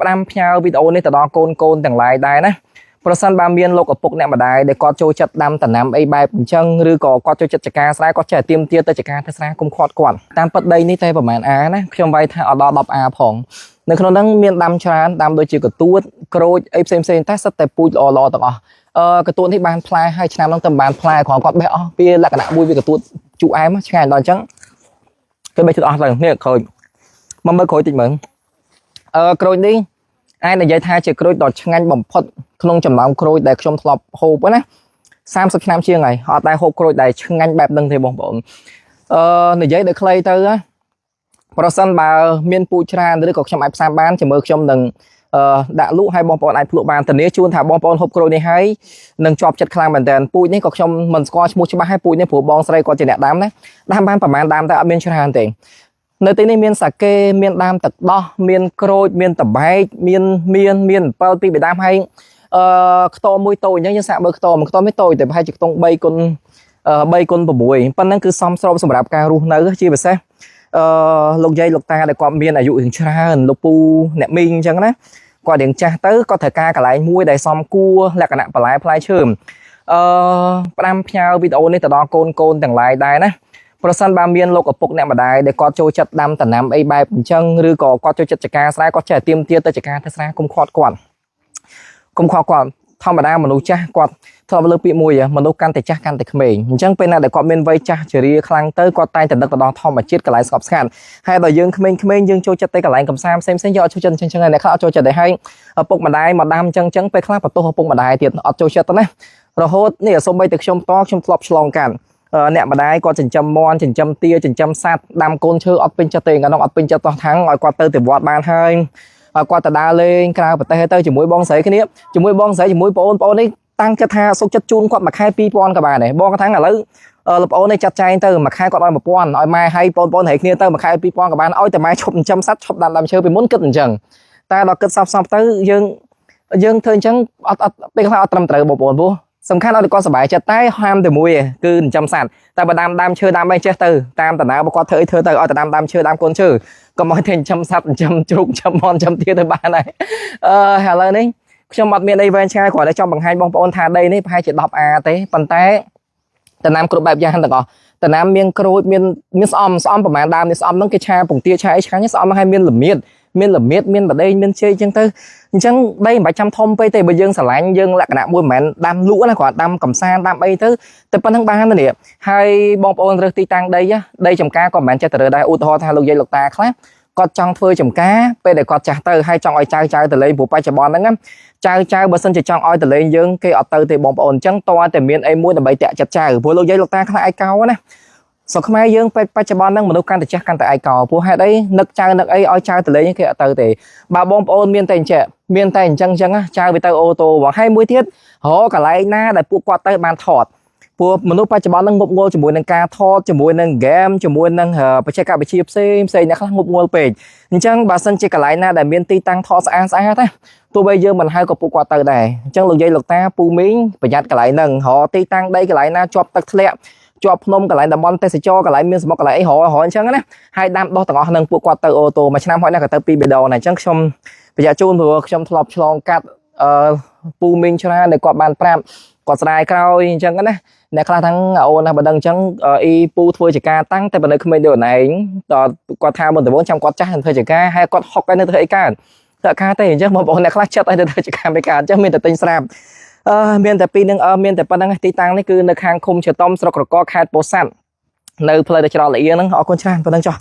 ផ្ដាំផ្ញើវីដេអូនេះទៅដល់កូនកូនទាំងឡាយដែរណាប្រសិនបើមានលោកឪពុកអ្នកម្ដាយដែលគាត់ចូលចិត្តដាំដំណាំអីបែបអញ្ចឹងឬក៏គាត់ចូលចិត្តចការស្រែគាត់ចេះទៀមទាទៅចការទៅស្រែគុំខាត់គាត់តាមពិតដីនេះតែប្រហែលអាណាខ្ញុំវាយថាអត់ដល់10អាផងនៅក្នុងហ្នឹងមានដាំច្រើនដាំដូចជាកទួតក្រូចអីផ្សេងផ្សេងតែសិតតែពូជល្អល្អទាំងអស់អឺកទួតនេះបានផ្លែហើយឆ្នាំហ្នឹងទៅបានផ្លែគ្រាន់គាត់បេះអស់វាលក្ខណៈមួយវាកទួតជូរអែមឆ្ងាញ់ដល់អញ្ចឹងគេបេះជិតអស់ទៅនេះក្រូចមកមើលក្រូចតិចមើលអឺក្រូចនេះអាចនិយាយថាជាក្រូចដ៏ឆ្ងាញ់បំផុតក្នុងចំណោមក្រូចដែលខ្ញុំធ្លាប់ហូបណា30ឆ្នាំជាងហើយអត់ដែលហូបក្រូចដែលឆ្ងាញ់បែបហ្នឹងទេបងប្អូនអឺនិយាយដោយខ្លីទៅណាប្រសិនបើមានពូជច្រើនឬក៏ខ្ញុំអាចផ្សាយបានជាមួយខ្ញុំនឹងអឺដាក់លក់ឲ្យបងប្អូនអាចភ្លក់បានធានាជូនថាបងប្អូនហូបក្រូចនេះហើយនឹងជាប់ចិត្តខ្លាំងមែនតើពូជនេះក៏ខ្ញុំមិនស្គាល់ឈ្មោះច្បាស់ហើយពូជនេះព្រោះបងស្រីគាត់ជាអ្នកដាំណាដាំបានប្រហែលដើមតែអត់មានច្រើនទេនៅទីនេះមានសាកេមានដើមទឹកដោះមានក្រូចមានតបែកមានមានមានអំពិលពីបដើមហើយអឺខ្ទមមួយតូចអញ្ចឹងយើងសាកមើលខ្ទមខ្ទមនេះតូចតែប្រហែលជាខ្ទង់3គុណ3គុណ6ប៉ុណ្ណឹងគឺសមស្របសម្រាប់ការរស់នៅជាពិសេសអឺលោកយាយលោកតាដែលគាត់មានអាយុរៀងច្រើនលោកពូអ្នកមីងអញ្ចឹងណាគាត់រៀងចាស់ទៅគាត់ត្រូវការកន្លែងមួយដែលសមគួរលក្ខណៈបន្លែផ្លែឈើអឺផ្ដាំផ្ញើវីដេអូនេះទៅដល់កូនកូនទាំងឡាយដែរណាប្រសិនបើមានលោកឪពុកអ្នកម្ដាយដែលគាត់ចូលចិត្តដាំដំណាំអីបែបអញ្ចឹងឬក៏គាត់ចូលចិត្តចការស្រែគាត់ចេះទៀមទាទៅចការទៅស្រែគុំខាត់គាត់គុំខាត់គាត់ធម្មតាមនុស្សចាស់គាត់ធ្លាប់លើកពាក្យមួយមនុស្សកាន់តែចាស់កាន់តែក្មេងអញ្ចឹងពេលណាដែលគាត់មានវ័យចាស់ជរាខ្លាំងទៅគាត់តែងតែនឹកទៅដល់ធម្មជាតិកន្លែងស្ងប់ស្ងាត់ហើយដល់យើងក្មេងៗយើងចូលចិត្តទៅកន្លែងកំសាន្តផ្សេងៗយើងអត់ចូលចិត្តអញ្ចឹងអ្នកខ្លះអត់ចូលចិត្តដែរហើយឪពុកម្ដាយមកដាំអញ្ចឹងអញ្ចឹងពេលខ្លះបន្ទោសឪពុកម្ដាយទៀតអត់ចូលចិត្តទៅណារហូតនេះសូម្បីតែខ្ញុំផ្ទាល់ខ្ញុំធ្លាប់ឆ្លងកាត់អ្នកម្ដាយគាត់ចិញ្ចឹមមាន់ចិញ្ចឹមទាចិញ្ចឹមសត្វដាំកូនឈើអត់ពេញចិត្តទេកាលនោះអត់ពេញចិត្តតោះថាំងឲ្យគាត់ទៅទៅវត្តបានហើយឲ្យគាត់ទៅដើរលេងក្រៅប្រទេសទៅជាមួយបងស្រីគ្នាជាមួយបងស្រីជាមួយបងប្អូននេះតាំងចិត្តថាសុខចិត្តជូនគាត់មួយខែ2000ក៏បានដែរបងគាត់ថាឥឡូវលោកប្អូននេះចាត់ចែងទៅមួយខែគាត់ឲ្យ1000ឲ្យម៉ែឲ្យបងប្អូនស្រីគ្នាទៅមួយខែ2000ក៏បានឲ្យតែម៉ែឈប់ចិញ្ចឹមសត្វឈប់ដាំដើមឈើពីមុនគិតអញ្ចឹងតែដល់គិតសពសពទៅយើងយើងធ្វើអញ្ចឹងអត់អត់ពេលខ្លះអត់ត្រឹមត្រូវបងប្អូនព្រោះសំខាន់ឲ្យគាត់សប្បាយចិត្តតែហាមតែមួយឯងគឺចិញ្ចឹមសត្វតែបើដាំដើមឈើដាំអីចេះទៅតាមដំណើររបស់គាត់ធ្វើអីធ្វើទៅឲ្យតែដាំដើមឈើដាំកូនឈើកុំឲ្យតែចិញ្ចឹមសត្វចិញ្ចឹមជ្រូកចិញ្ចឹមមាន់ចិញ្ចឹមទាទៅបានហើយអឺឥឡូវនេះខ្ញុំអត់មានអីវែងឆ្ងាយគ្រាន់តែចង់បង្ហាញបងប្អូនថាដីនេះប្រហែលជា 10A ទេប៉ុន្តែដំណាំគ្រប់បែបយ៉ាងទាំងអស់ដំណាំមានក្រូចមានមានស្អំស្អំប្រហែលដើមនេះស្អំហ្នឹងគេឆាពងទាឆាអីឆ្ងាញ់ស្អំហ្នឹងហើយមានល្មៀតមានល្មៀតមានបដេងមានចេកអញ្ចឹងទៅអញ្ចឹងដីមិនបាច់ចាំធំពេកទេបើយើងស្រឡាញ់យើងលក្ខណៈមួយមិនមែនដាំលក់ណាគ្រាន់ដាំកំសាន្តដាំអីទៅតែប៉ុណ្្នឹងបានទេនេះហើយបងប្អូនរើសទីតាំងដីដីចំការក៏មិនមែនចេះតែរើសដែរឧទាហរណ៍ថាលោកយាយលោកតាខ្លះគាត់ចង់ធ្វើចំការពេលដែលគាត់ចាស់ទៅហើយចង់ឲ្យចៅចៅទៅលេងព្រោះបច្ចុប្បន្នហ្នឹងណាចៅចៅបើសិនជាចង់ឲ្យទៅលេងយើងគេអត់ទៅទេបងប្អូនអញ្ចឹងតើតែមានអីមួយដើម្បីតាក់ចិត្តចៅព្រោះលោកយាយលោកតាខ្លះឯកោណាស្រុកខ្មែរយើងពេលបច្ចុប្បន្នហ្នឹងមនុស្សកាន់តែចាស់កាន់តែឯកោព្រោះហេតុអីនឹកចៅនឹកអីឲ្យចៅទៅលេងគេអត់ទៅទេបើបងប្អូនមានតែអញ្ចឹងមានតែអញ្ចឹងអញ្ចឹងចៅវាទៅអូតូហ្មងហើយមួយទៀតរកកន្លែងណាដែលពួកគាត់ទៅបានថតព្រោះមនុស្សបច្ចុប្បន្នហ្នឹងងប់ងល់ជាមួយនឹងការថតជាមួយនឹងហ្គេមជាមួយនឹងបច្ចេកវិទ្យាផ្សេងផ្សេងអ្នកខ្លះងប់ងល់ពេកអញ្ចឹងបើសិនជាកន្លែងណាដែលមានទីតាំងថតស្អាតស្អាតណាទោះបីយើងមិនហៅក៏ពួកគាត់ទៅដែរអញ្ចឹងលោកយាយលោកតាពូមីងប្រយ័ត្នកន្លែងហ្នឹងរកទីតាំងដីកន្លែងណាជាប់ទឹកធ្លាក់ជាប់ភ្នំកន្លែងតំបន់ទេសចរកន្លែងមានសមុទ្រកន្លែងអីររអញ្ចឹងណាហើយដាំដុះទាំងអស់ហ្នឹងពួកគាត់ទៅអូតូមួយឆ្នាំហើយណាក៏ទៅពីបេដងដែរអញ្ចឹងខ្ញុំប្រយ័ត្នជូនព្រោះខ្ញុំធ្លាប់ឆ្លងកាត់អឺពូមីងច្រើនដែលគាត់បានប្រាប់គាត់ស្ដាយក្រោយអញ្ចឹងណាអ្នកខ្លះทั้งអូនណាបើដឹងអញ្ចឹងអ៊ីពូធ្វើជាការតាំងតែបើនៅក្មេងដូចអូនឯងតគាត់ថាមុនដំបូងចាំគាត់ចាស់នឹងធ្វើជាការហើយគាត់ហុកឲ្យនៅធ្វើអីកើតធ្វើការទេអញ្ចឹងបងប្អូនអ្នកខ្លះចិត្តឲ្យទៅធ្វើជាការមិនកើតអញ្ចឹងមានតែទិញស្រាប់អឺមានតែពីរនឹងអឺមានតែប៉ុណ្្នឹងទីតាំងនេះគឺនៅខាងឃុំជាតំស្រុកក្រកខេត្តពោធិ៍សាត់នៅផ្លូវទៅច្រកល្អៀងហ្នឹងអរគុណច្រើនប៉ុណ្្នឹងចុះ។